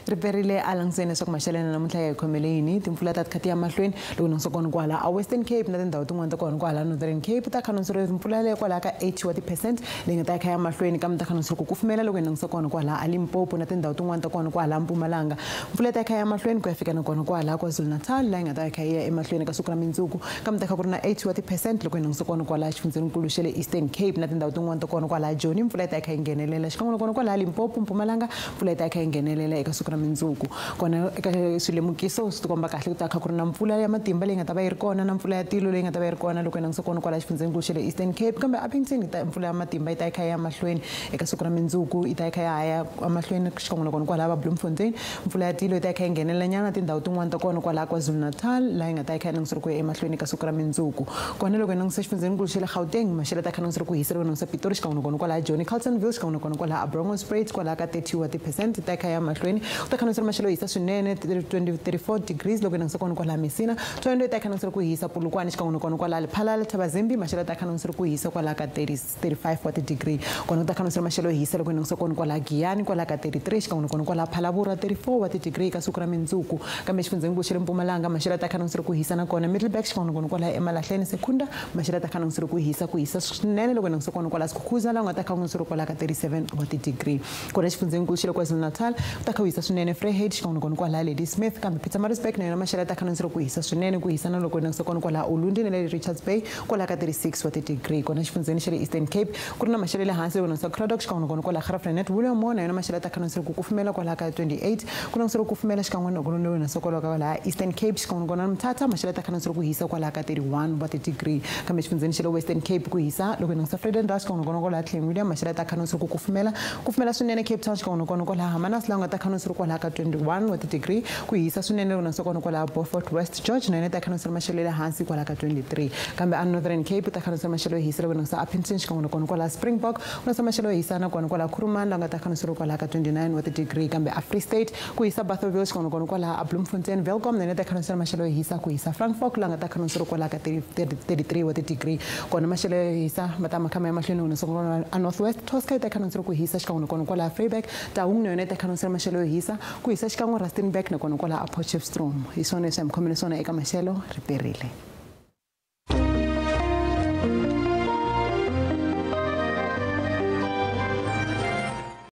Riperile a languseni leswaku maxelo ya namuntlha ya hi khomele yini. Timpfula ta tikha ti ya mahlweni loko na kona kwala a Western Cape na tindhawu tin'wana ta kona kwala Northern Cape ta kha timpfula leyi kwala ka 80 wa ti-percent leyi nga ta kha ya mahlweni, kambe ta kha ku kufumela loko hi langutisa kona kwala a Limpopo na tindhawu tin'wana ta kona kwala Mpumalanga. Mpfula ta kha ya mahlweni ku ya fika na kona kwala KwaZulu-Natal laha yi nga ta kha yi ya emahlweni ka siku ra mindzuku, kambe ta kha ku ri na 80 wa ti-percent loko hi langutisa kona kwala xifundzhenikulu xa le Eastern Cape na tindhawu tin'wana ta kona kwala Joni. Mpfula yi ta kha yi nghenelela xikan'we na kona kwala Limpopo, Mpumalanga mpfula yi ta kha yi nghenelela eka siku ra mindzuku. Kona eka swilemukiso swi tikomba kahle ku ta kha ku ri na mpfula ya matimba leyi nga ta va yi ri kona na mpfula ya tilo leyi nga ta va yi ri kona loko hi langutisa kona kwala xifundzhenikulu xa le Eastern Cape, kambe Upington mpfula ya matimba yi ta kha yi ya mahlweni eka siku ra mindzuku, yi ta kha ya ya emahlweni xikan'we na kona kwala va Bloemfontein. Mpfula ya tilo yi ta kha yi nghenelela nyana tindhawu tin'wana ta kona kwala KwaZulu-Natal laha yi nga ta kha yi langutisa ku ya emahlweni eka siku ra mindzuku. Kona loko hi langutisa xifundzhenikulu xa le Gauteng, maxelo ta kha langutisa ku hisa loko hi langutisa Pitori xikan'we na kona kwala Joni, Carltonville xikan'we na kona kwala Bronkhorstspruit kwala ka 30 wa ti-percent ta kha ya mahlweni. Ku ta kha langutisa maxelo hisa swinene 34 degrees loko hi langutisa kona kwala Messina. Thohoyandou ta kha langutisa ku hisa Polokwane xikan'we na kona kwala Lephalale, Thabazimbi maxelo ta kha langutisa ku hisa kwala ka 35 wa ti-degree. Kona ku ta kha langutisa maxelo hisa loko hi langutisa kona kwala Giyani kwala ka 33 xikan'we na kona kwala Phalaborwa 34 wa ti-degree ka siku ra mindzuku. Kambe xifundzhenikulu xa le Mpumalanga maxelo ta kha langutisa ku hisa na kona Middelburg xikan'we na kona kwala Emalahleni, Secunda maxelo ta kha langutisa ku hisa, ku hisa swinene loko hi langutisa kona kwala Skukuza laha u nga ta kha langutisa kwala ka 37 wa ti-degree. Kona xifundzhenikulu xa le KwaZulu-Natal ku ta kha ku hisa swinene Vryheid xikan'we na kona kwala Ladysmith, kambe Pietermaritzburg na yona maxelo ta kha langutisa ku hisa swinene, ku hisa na loko hi langutisa kona kwala Ulundi na le Richards Bay kwala ka 36 wa ti-degree. Kona xifundzheni xa le Eastern Cape ku ri na maxelo ya le hansi loko langutisa Cradock xikan'we na kona kwala Graaff-Reinet, Willowmore na yona maxelo ta kha langutisa ku kufumela kwala ka 28, ku langutisa ku kufumela xikan'we na kona loko langutisa kwala ka laha Eastern Cape xikan'we na kona Mthatha maxelo ta kha langutisa ku hisa kwala ka 31 wa ti-degree. Kambe xifundzheni xa le Western Cape ku hisa loko hi langutisa Vredendal xikan'we na kona kwala Clanwilliam maxelo ta kha langutisa ku kufumela, kufumela swinene Cape Town xikan'we na kona kwala Hermanus laha u nga ta kha langutisa kwala ka 21 wa ti-degree, ku hisa swinene loko langutisa kona kwala Beaufort West George na yona ta kha langutisa maxelo ya le hansi kwala ka 23. Kambe a Northern Cape ta kha langutisa maxelo yo hisa loko langutisa Upington xikan'we na kona kwala Springbok ku langutisa maxelo yo hisa na kona kwala Kuruman laha u nga ta kha langutisa kwala ka 29 wa ti-degree. Kambe a Free State ku hisa Bothaville xikan'we na kona kwala a Bloemfontein, Welkom na yona ta kha langutisa maxelo yo hisa, ku hisa Frankfort laha nga ta kha langutisa kwala ka 33 wa ti-degree. Kona maxelo yo hisa ma ta ma kha ma ya mahlweni loko langutisa kona a North West Tosca yi ta kha langutisa ku hisa xikan'we na kona kwala Vryburg, Taung na yona yi ta kha langutisa maxelo yo hisa, ku hisa xikan'we Rustenburg na kona kwala a Potchefstroom. Hi swona leswi hi mi khomele swona eka maxelo. Riperile.